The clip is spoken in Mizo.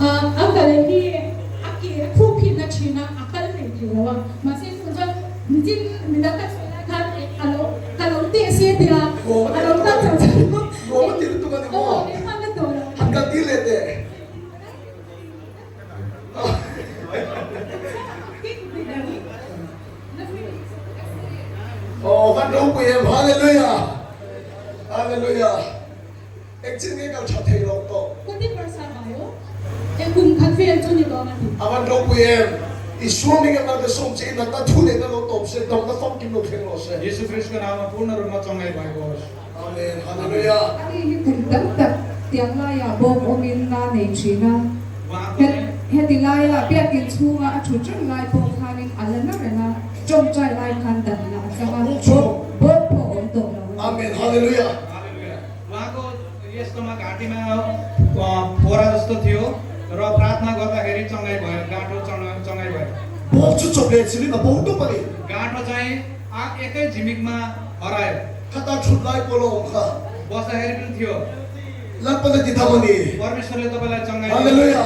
A kal hi a ke a khup hi na thin a, a kal hlei thei lo a. Mahse tun chuan nichin midang ka sawi lai khan a lo ka lo teh se tia a lo kal chho chho Nuam a ti lutuk a ni maw? Aw, hman na tawh lo. Han kal tir leh teh. Aw van ropui em Hallelujah Hallelujah Engchin nge kal tha thei lo tawh. Ka ti parsa ngai aw e kum khat vel chu ni dawn a ti. A van ropui em Isua hming a kal ka sawm che i natna thu neihna lo tawp se damna famkim lo thleng rawh se. Jesuh Christ ka nama purna ruma chawngai bhai hos. Amen Hallelujah. Ani hi kum tam tak tiang laiah bawm awmin na nei thin a. Heti laia biakin chhunga a thu reng lai pawh khanin a la na reng a, tawngtai lai khan dan lah a chang a, bawm pawh a awm tawh lo a ni. Amen Hallelujah. Hallelujah. उहाँको यस्तोमा घाँटीमा फोरा जस्तो थियो र प्रार्थना गर्दाखेरि चङ्गाइ भयो गाँठो चङ्गाइ भयो Bawk chu chawp leh chilhin a bo tawp a ni. गाँठो चाहिँ एकै झिमिकमा हरायो Khata thut lai pawh la awm kha. बस्दाखेरि पनि थियो Lalpan a ti tham a ni. परमेश्वरले तपाईँलाई चङ्गाइ Hallelujah.